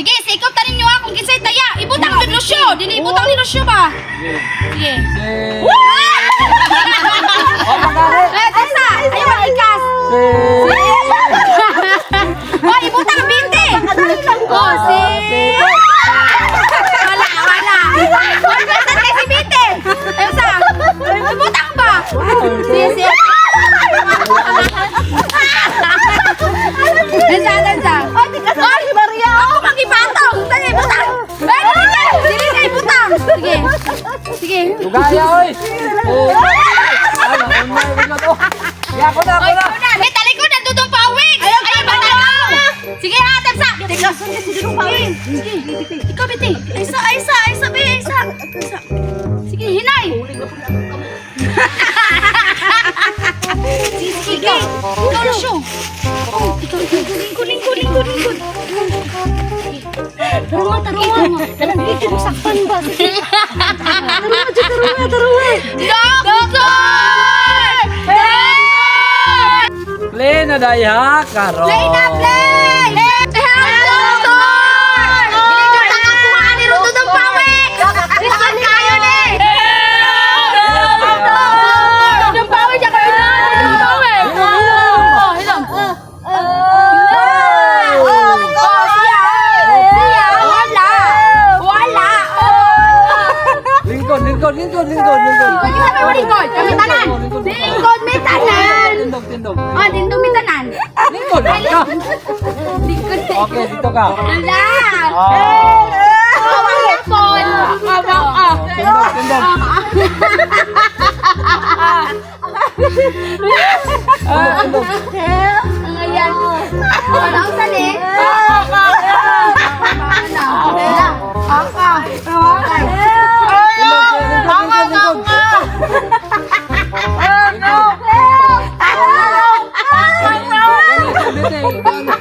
Sige, sikop ta ninyo ha kung kinsay taya. Ibutang ni Lucio. Dili ibutang ni Lucio ba? Sige. Oh, pagari. Eh, tesa. Ayaw ang ikas. Oh, ibutang 20. Oh, si. Wala, wala. Oh, basta kay si 20. Ayun sa. Ibutang ba? Sige, sige. Tensa, tensa. Ay, tikas na si Maria. Ako magipatong. Dali, butang. Ay, dili na. Dili na ibutang. Sige. Sige. Lugaya, oy. Eh. Ay, nauna, na to. Ya, ako na, ako Oy, na. ikaw na. May talikod na dudong pawik. Ayaw, ayaw, batanaw. Sige, ha, tensa. Tikas na si Dudong Pawis. Sige. Ikaw, Biti. Aysa, aysa, aysa, be, aysa. Aysa. Sige, hinay. Sige, sige, ikaw. Ikaw na siya. Oh, ikaw, ikaw. Lingkod, lingkod, lingkod, lingkod. Tarunga, tarunga. Talang dito mo saktan ba? Sige. Tarunga, dyan, tarunga, tarunga. Doctor! Play na daya, karon. Play na, play! Help, doctor! Dili jud ta kakuha ni Dudong Pawik! Lisod kayo ni! Help, doctor! Dudong Pawik siya kayo na! Dudong Pawik! Oh, hilom. Oh, siya! Siya! Wala! Wala! Lingkod, lingkod, lingkod, lingkod, lingkod. Pag isa may lingkod, kami tanan! Lingkod, may tanan! Tindog, tindog. Oh, dindong may tanan! Lingkod ka. Lingkod. Okay, dito ka. Wala! Oh. Oh, wala po. Tindog, tindog. Ah, tindog. Ang ayan. Wala ang sali. Wala. Aka. Tindog, lingkod, lingkod, lingkod.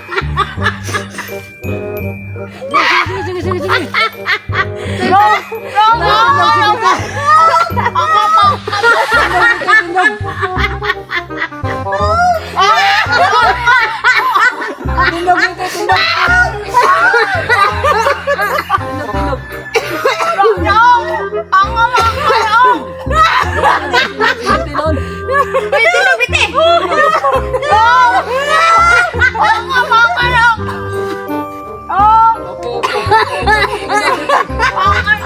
Sige, sige, sige, sige. Tindog, tindog, tindog. Tindog, tindog. Tindog. Uy, tulog, biti. Okay, okay.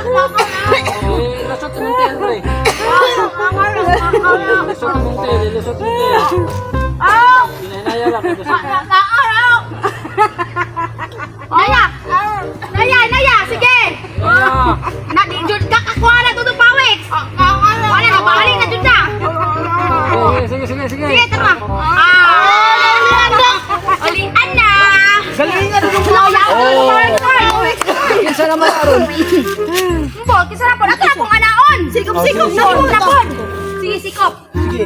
Eh, lusot mong tail, pre. Lusot mong tail, lusot mong tail. Hinahinaya lang, lusot. Naya. Naya, naya. Sige. Naya. Na, di, jud ka kakuha na tutong pawik. Wala na, balik na jud na. Okay, sige, sige, sige. Sige, tara. Ah. Alian na. Galingan na Oh. Kinsa naman aron? Mbo, kisa na po. Nato akong anaon. Sikop, Oh, sikop, sige, Sikop sikop. na po. Sige, sikop. Sige.